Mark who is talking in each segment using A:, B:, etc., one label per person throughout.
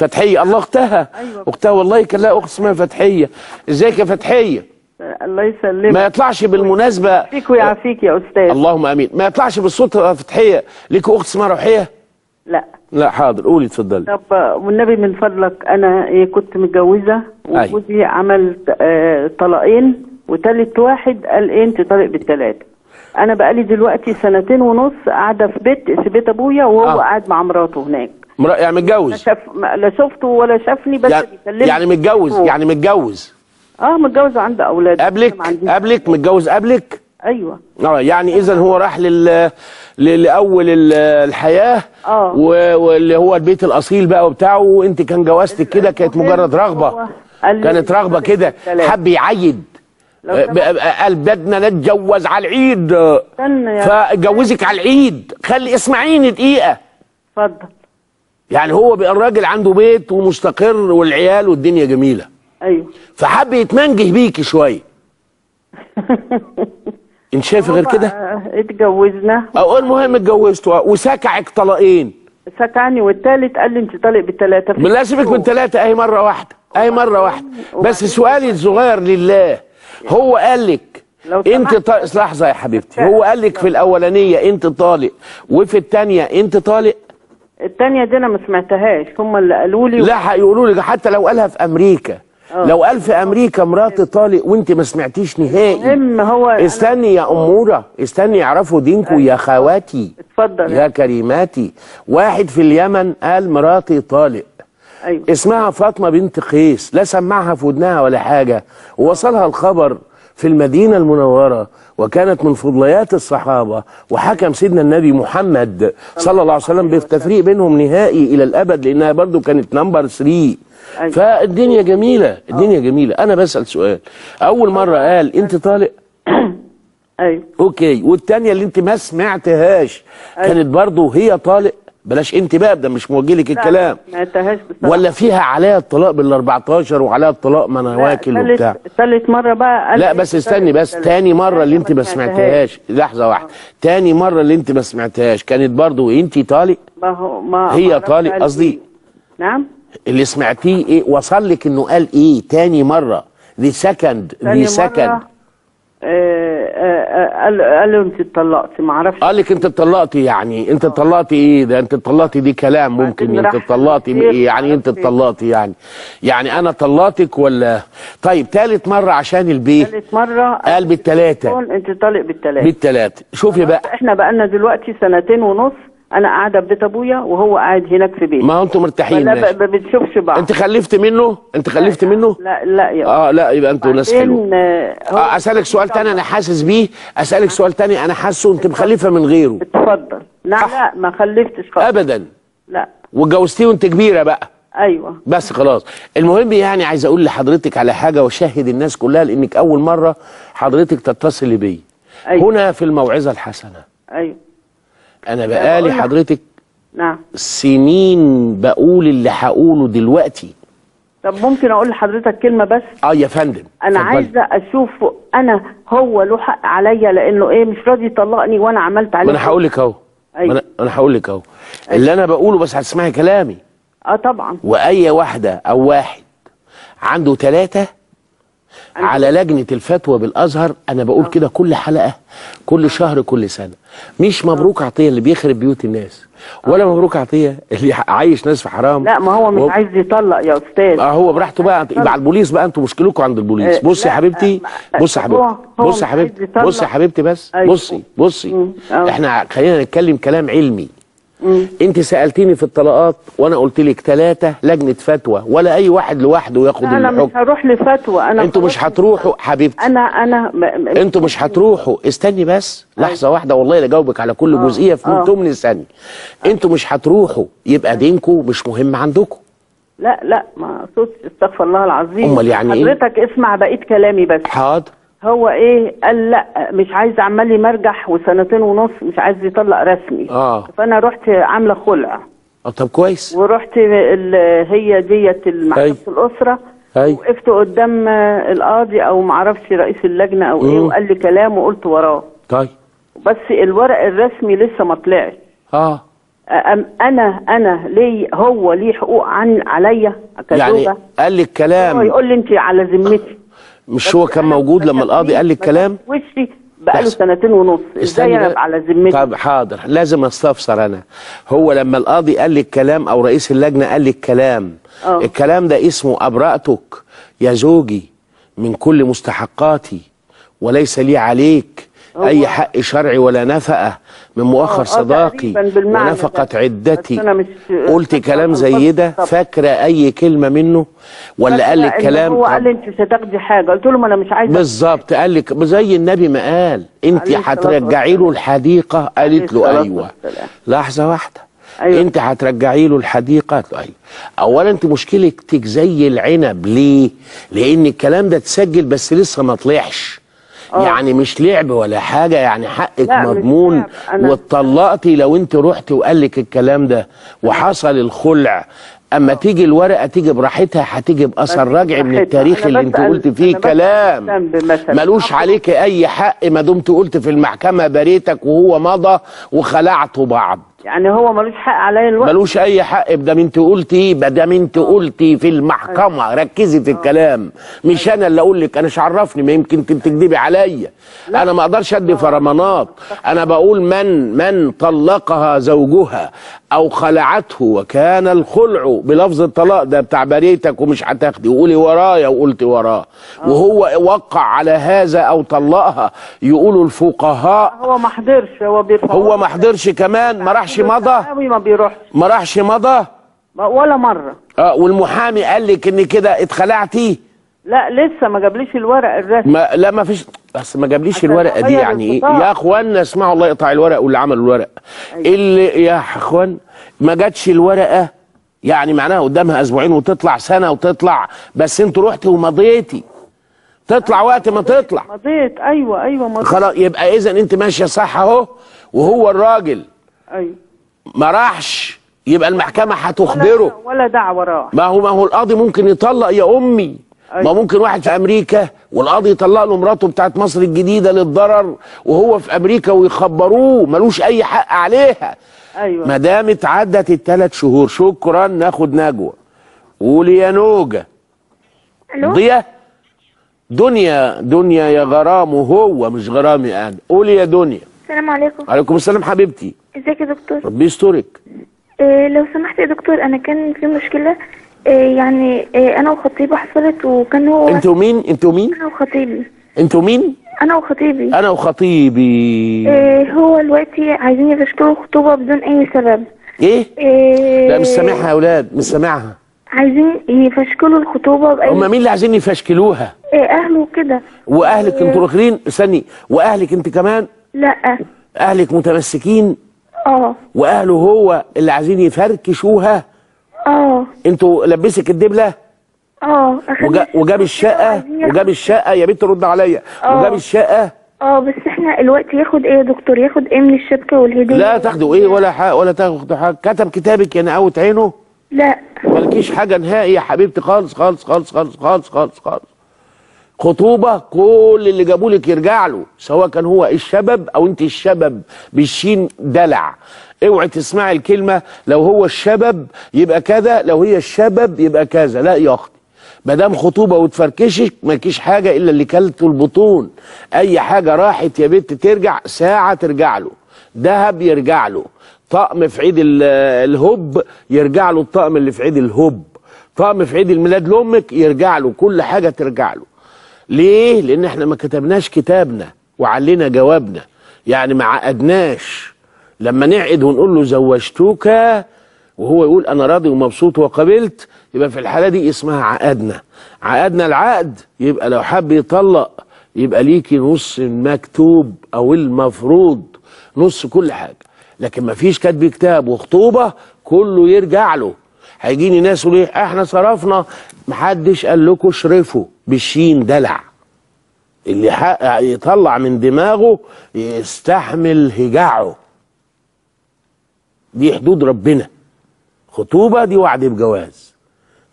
A: فتحيه. الله، اختها.
B: أيوة.
A: اختها والله كان لها اخت اسمها فتحيه. ازيك يا فتحيه؟
B: الله يسلمك.
A: ما يطلعش بالمناسبة.
B: فيك ويعافيك يا استاذ.
A: اللهم امين. ما يطلعش بالصوت يا فتحيه. ليك اخت اسمها روحية؟
B: لا.
A: لا حاضر، قولي اتفضلي.
B: طب والنبي من فضلك، انا كنت متجوزة وجوزي عمل طلاقين، وتالت واحد قال ايه انت طالق بالثلاثة. انا بقالي دلوقتي 2.5 سنين قاعدة في بيت ابويا، وهو قاعد مع مراته هناك.
A: يعني متجوز؟
B: لا شفته ولا شافني، بس بيكلمني.
A: يعني متجوز؟ يعني متجوز؟
B: متجوز وعنده اولاد.
A: قبلك؟ قبلك متجوز قبلك؟
B: ايوه.
A: يعني اذا هو راح لاول الحياة، واللي هو البيت الاصيل بقى وبتاعه، وانت كان جوازتك كده كانت مجرد رغبة، كانت رغبة كده، حب يعيد، قال بدنا نتجوز على العيد، فاتجوزك على العيد. خلي اسمعيني دقيقة.
B: اتفضل.
A: يعني هو بقى الراجل عنده بيت ومستقر والعيال والدنيا جميلة.
B: ايوه.
A: فحب يتمنجه بيكي شوية. انت شايفه غير كده؟
B: اتجوزنا.
A: المهم اتجوزت وسكعك طلاقين.
B: سكعني، والتالت قال لي انت طالق بالثلاثة.
A: بالله سيبك من ثلاثة، اهي مرة واحدة، اهي مرة واحدة. بس سؤالي الصغير لله، هو قال لك انت طالق؟ لحظة يا حبيبتي، هو قال لك في الاولانية انت طالق، وفي الثانية انت طالق؟
B: الثانية دي انا ما سمعتهاش، هم اللي قالوا لي.
A: لا هيقولوا لك حتى لو قالها في امريكا. لو قال في امريكا مراتي طالق وانت ما سمعتيش نهائي.
B: المهم هو
A: استني يا اموره، استني يعرفوا دينكم يا خواتي.
B: اتفضل
A: يا كريماتي. واحد في اليمن قال مراتي طالق.
B: أيوة.
A: اسمها فاطمة بنت قيس، لا سمعها في ودنها ولا حاجة، ووصلها الخبر في المدينة المنورة، وكانت من فضليات الصحابة، وحكم سيدنا النبي محمد صلى الله عليه وسلم بالتفريق بينهم نهائي الى الابد، لانها برضو كانت number 3.
B: أيوة.
A: فالدنيا جميلة، الدنيا جميلة. انا بسأل سؤال، اول مرة قال انت طالق؟
B: ايوه.
A: okay، والتانية اللي انت ما سمعتهاش.
B: أيوة.
A: كانت برضو هي طالق؟ بلاش انت بقى، ده مش موجه لك الكلام.
B: ما سمعتهاش بصراحة.
A: ولا فيها عليها الطلاق بال14 وعليها الطلاق ما انا واكل وبتاع.
B: ثالث مرة بقى.
A: لا بس استني بس، تاني مرة اللي انت ما سمعتهاش، لحظة واحدة، تاني مرة اللي انت ما سمعتهاش كانت برضو انت طالق؟
B: ما هو ما
A: هي طالق قصدي.
B: نعم.
A: اللي سمعتيه ايه؟ وصل لك انه قال ايه تاني مرة؟ the second، the second.
B: قال له انت اتطلقتي، ما اعرفش.
A: قال لك انت اتطلقتي، يعني انت اتطلقتي ايه ده؟ انت اتطلقتي دي كلام ممكن، انت اتطلقتي ايه يعني؟ انت اتطلقتي يعني انا طلقتك ولا؟ طيب ثالث مرة عشان البيت،
B: ثالث مرة
A: قال بالثلاثة
B: انت طالق بالثلاثة.
A: بالثلاثة. شوفي بقى،
B: احنا بقالنا دلوقتي 2.5 سنين، انا قاعدة في بيت ابويا وهو قاعد هناك في بيته.
A: ما هو انتوا مرتاحين.
B: لا ما بنشوفش بعض.
A: انت خلفت منه؟ انت خلفت منه؟
B: لا لا يا
A: لا يبقى انتوا ناس حلوة. اسالك سؤال تاني انا حاسس بيه، اسالك سؤال تاني انا حاسه انت مخلفه من غيره.
B: اتفضل. لا لا ما خلفتش خالص
A: ابدا.
B: لا.
A: واتجوزتيه وانت كبيرة بقى.
B: ايوه.
A: بس خلاص. المهم يعني عايز اقول لحضرتك على حاجة واشهد الناس كلها، لانك اول مرة حضرتك تتصلي بي.
B: أيوة.
A: هنا في الموعظة الحسنة.
B: ايوه.
A: أنا بقالي حضرتك
B: نعم
A: سنين بقول اللي هقوله دلوقتي.
B: طب ممكن أقول لحضرتك كلمة بس؟
A: يا فندم.
B: أنا عايزة أشوف، أنا هو له حق عليا لأنه إيه مش راضي يطلقني وأنا عملت عليه.
A: ما أنا هقول لك أهو.
B: أيوة.
A: أنا هقول لك أهو. أيوة. اللي أنا بقوله بس هتسمعي كلامي.
B: طبعا.
A: وأي واحدة أو واحد عنده 3 على لجنة الفتوى بالأزهر، أنا بقول كده كل حلقة، كل شهر، كل سنة. مش مبروك عطية اللي بيخرب بيوت الناس، ولا مبروك عطية اللي عايش ناس في حرام.
B: لا ما هو مش عايز يطلق يا أستاذ.
A: هو براحته بقى، يبقى على البوليس بقى، انتوا مشكلكم عند البوليس. بصي يا حبيبتي، بصي يا حبيبتي، بصي يا حبيبتي، بصي يا حبيبتي بس، بصي بصي، احنا خلينا نتكلم كلام علمي. انت سالتيني في الطلاقات وانا قلت لك 3 لجنة فتوى، ولا اي واحد لوحده ياخد الحكم.
B: انا مش هروح لفتوى. انا
A: انتوا مش هتروحوا حبيبتي.
B: انا
A: انتوا مش هتروحوا. استني بس لحظة واحدة، والله لا اجاوبك على كل جزئية في 8 ثانية. انتوا مش هتروحوا، يبقى دينكم مش مهم عندكم.
B: لا لا ما اقصدش، استغفر الله العظيم.
A: امال يعني ايه؟
B: حضرتك اسمع بقية كلامي بس.
A: حاضر.
B: هو ايه قال لا مش عايز، عمال يمرجح و2.5 سنين مش عايز يطلق رسمي. فانا رحت عامله خلع.
A: طب كويس.
B: ورحت هي ديت محكمة الاسرة. وقفت قدام القاضي او معرفش رئيس اللجنة او ايه، وقال لي كلام وقلت وراه.
A: طيب
B: بس الورق الرسمي لسه ما طلعش. انا ليه هو ليه حقوق عليا كزوجة؟
A: يعني قال لك كلام،
B: هو يقول لي انت على ذمتي.
A: مش هو كان موجود لما القاضي قال لك كلام؟
B: وشي بقاله 2.5 سنين، ازاي انا ابقى على ذمتي؟
A: طب حاضر، لازم استفسر انا. هو لما القاضي قال لك كلام او رئيس اللجنة قال لك كلام، الكلام ده اسمه ابرأتك يا زوجي من كل مستحقاتي وليس لي عليك اي حق شرعي ولا نفقه من مؤخر صداقي ونفقة عدتي. قلت كلام زي ده؟ فاكره اي كلمة منه ولا قال لك كلام؟
B: هو قال لي انت مش هتاخدي حاجة، قلت له ما انا مش عايزه.
A: بالظبط، قال لك زي النبي ما قال انت هترجعي له الحديقة، قالت له ايوه. لحظة واحدة، أيوة. انت هترجعي له الحديقة؟ قالت له ايوه. اولا انت مشكلتك زي العنب، ليه؟ لان الكلام ده اتسجل بس لسه ما طلعش. يعني مش لعب ولا حاجة، يعني حقك مضمون. واتطلقتي لو انت رحت وقال لك الكلام ده وحصل الخلع، اما تيجي الورقة تيجي براحتها، هتيجي باثر رجعي من التاريخ اللي انت قلت فيه كلام ملوش عليك اي حق ما دمت قلت في المحكمة بريتك وهو مضى وخلعتوا بعض.
B: يعني هو ملوش حق عليا الوقت؟
A: ملوش اي حق بدام انت قلتي، بدام انت قلتي في المحكمة. ركزي في الكلام، مش انا اللي اقول لك، انا مش عرفني، ما يمكن انت بتكدبي عليا. انا ما اقدرش ادي فرمانات، انا بقول من طلقها زوجها او خلعته وكان الخلع بلفظ الطلاق ده بتاع بريتك ومش هتاخدي وقولي ورايا وقلت وراه، وهو وقع على هذا او طلقها، يقولوا الفقهاء
B: هو ما حضرش، هو بيرفع،
A: هو ما حضرش كمان، ما راحش مضى،
B: ما بيروحش،
A: ما راحش مضى
B: ولا مرة.
A: والمحامي قال لك ان كده اتخلعتي؟
B: لا لسه ما جابليش الورق الرسمي.
A: لا ما فيش، بس ما جابليش الورقة دي يعني ايه؟ يا اخوانا اسمعوا، الله يقطع الورق واللي عملوا الورق. أيوة. اللي يا اخوان ما جاتش الورقة يعني معناها قدامها اسبوعين وتطلع سنة وتطلع، بس انتوا رحتي ومضيتي، تطلع وقت ما تطلع.
B: مضيت، ايوه ايوه مضيت.
A: خلاص يبقى اذا انت ماشية صح اهو، وهو الراجل
B: ايوه
A: ما راحش، يبقى المحكمة هتخبره.
B: ولا دعوه راح.
A: ما هو القاضي ممكن يطلق يا امي. أيوة. ما ممكن واحد في امريكا والقاضي يطلق له مراته بتاعت مصر الجديدة للضرر وهو في امريكا ويخبروه، ملوش اي حق عليها.
B: ايوه
A: ما دام اتعدت ال3 شهور. شكرا. ناخد نجوى. قولي يا نوجه.
C: الو.
A: ضيا دنيا، دنيا يا غرام، وهو مش غرامي انا. قولي يا دنيا.
C: السلام عليكم.
A: عليكم السلام حبيبتي.
C: ازيك يا دكتور؟
A: ربي يسترك.
C: لو سمحت يا دكتور، انا كان في مشكلة، يعني انا وخطيبي حصلت، وكان هو.
A: انتوا مين؟ انتوا مين؟
C: انا وخطيبي.
A: انتوا مين؟
C: انا وخطيبي.
A: انا وخطيبي.
C: هو دلوقتي عايزين يفشكلوا خطوبه بدون اي سبب.
A: ايه؟ لا مش سامعها يا اولاد، مش سامعها.
C: عايزين يفشكلوا الخطوبة باي.
A: هم مين اللي عايزين يفشكلوها؟
C: اهله كده.
A: واهلك انتوا الاخرين؟ استني، واهلك انت كمان؟
C: لا.
A: اهلك متمسكين؟ واهله هو اللي عايزين يفركشوها؟ انتوا لبسك الدبله؟ وجاب الشقة، وجاب الشقة يا بنت رد عليا. وجاب الشقة.
C: بس احنا الوقت ياخد ايه يا دكتور؟ ياخد ايه من الشبكة والهديه؟
A: لا تاخدوا ايه ولا حاجة، ولا تاخدوا حاجة. كتب كتابك يا نقاوة عينه؟
C: لا
A: مالكيش حاجة نهائي يا حبيبتي، خالص خالص خالص خالص خالص خالص خالص. خطوبه كل اللي جابولك يرجع له، سواء كان هو الشبب او انت الشبب بالشين دلع. اوعي تسمعي الكلمة لو هو الشبب يبقى كذا، لو هي الشبب يبقى كذا. لا يا اختي، ما دام خطوبه وتفركشك مالكيش حاجة الا اللي كلته البطون. اي حاجة راحت يا بنت ترجع، ساعة ترجع له، ذهب يرجع له، طقم في عيد الهب يرجع له، الطقم اللي في عيد الهب، طقم في عيد الميلاد لامك يرجع له، كل حاجة ترجع له. ليه؟ لان احنا ما كتبناش كتابنا وعلينا جوابنا، يعني ما عقدناش. لما نعقد ونقول له زوجتك وهو يقول انا راضي ومبسوط وقبلت، يبقى في الحالة دي اسمها عقدنا. عقدنا العقد، يبقى لو حب يطلق يبقى ليكي نص المكتوب او المفروض، نص كل حاجة. لكن ما فيش كاتب كتاب وخطوبه كله يرجع له. هيجيني ناس يقول احنا صرفنا، محدش قال لكم اشرفوا بالشين دلع. اللي حق يطلع من دماغه يستحمل هجاعه. دي حدود ربنا. خطوبه دي وعد بجواز.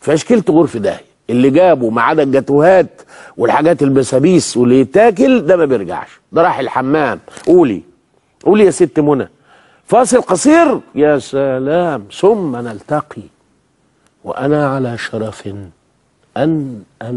A: فاشكلت غرفة داهية. اللي جابه ما عدا الجاتوهات والحاجات البسابيس واللي يتاكل ده ما بيرجعش، ده راح الحمام. قولي قولي يا ست منى. فاصل قصير، يا سلام، ثم نلتقي وأنا على شرف أن أنا